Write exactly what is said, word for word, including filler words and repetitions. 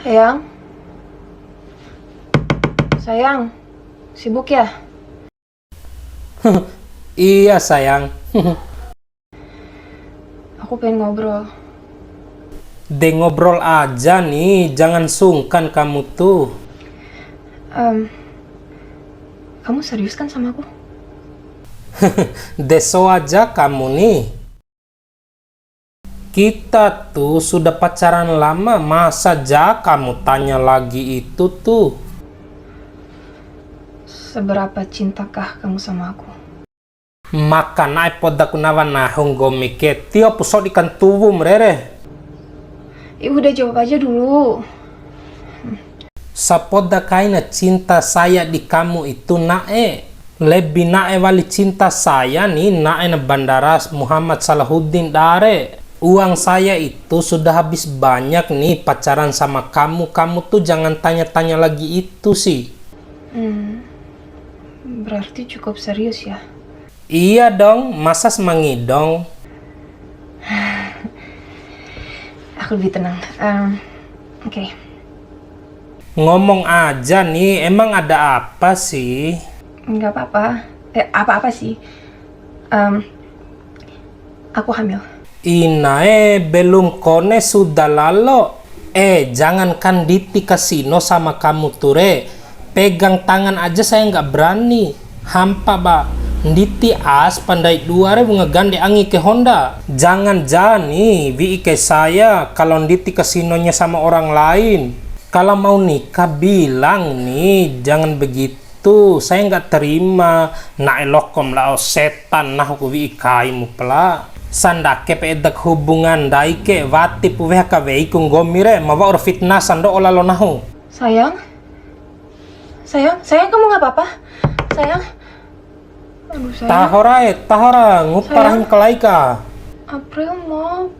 Sayang? Sayang, sibuk ya? Iya, sayang. Aku pengen ngobrol. De ngobrol aja nih, jangan sungkan kamu tuh. Em, kamu serius kan sama aku? De so aja kamu nih. Kita tuh sudah pacaran lama, masa ja kamu tanya lagi itu tuh? Seberapa cintakah kamu sama aku? Maka na'e podaku nawa nahu nggomi ke, tiopu sodi kantuwum rere. Ya udah, jawab aja dulu. Sapoda kaina cinta saya di kamu itu na'e. Lebih na'e wali cinta saya nih, na'e na Bandara Muhammad Salahuddin dare. Uang saya itu sudah habis banyak nih pacaran sama kamu. Kamu tuh jangan tanya-tanya lagi itu sih. Hmm, berarti cukup serius ya? Iya dong, masa semangidong? Aku lebih tenang. Em, oke. Ngomong aja nih, emang ada apa sih? Nggak apa-apa. Eh, apa-apa sih? Em, aku hamil. Inae, belum kone sudah lalo. Eh, jangankan Diti kasino sama kamu tuh, Re. Pegang tangan aja saya nggak berani. Hampa, ba. Nditi as pandai dua re, wunga gande angi ke Honda. Jangan jani, wi'i ke saya, kalau Nditi kasinonya sama orang lain. Kalau mau nikah, bilang nih, jangan begitu. Tuh, saya nggak terima, na'e lokom lao setan nahu ku wi'i kaimu pala. Sandake pe edak hubungan ndai ke, watipu weha kaweiku nggomi re, ma wa'ur fitnah sando'o lalo nahu. Sayang? Sayang, sayang, kamu nggak apa-apa? Sayang? Aduh, sayang. Tahora e, tahora, ngupa rahim kalai ka. April, maaf.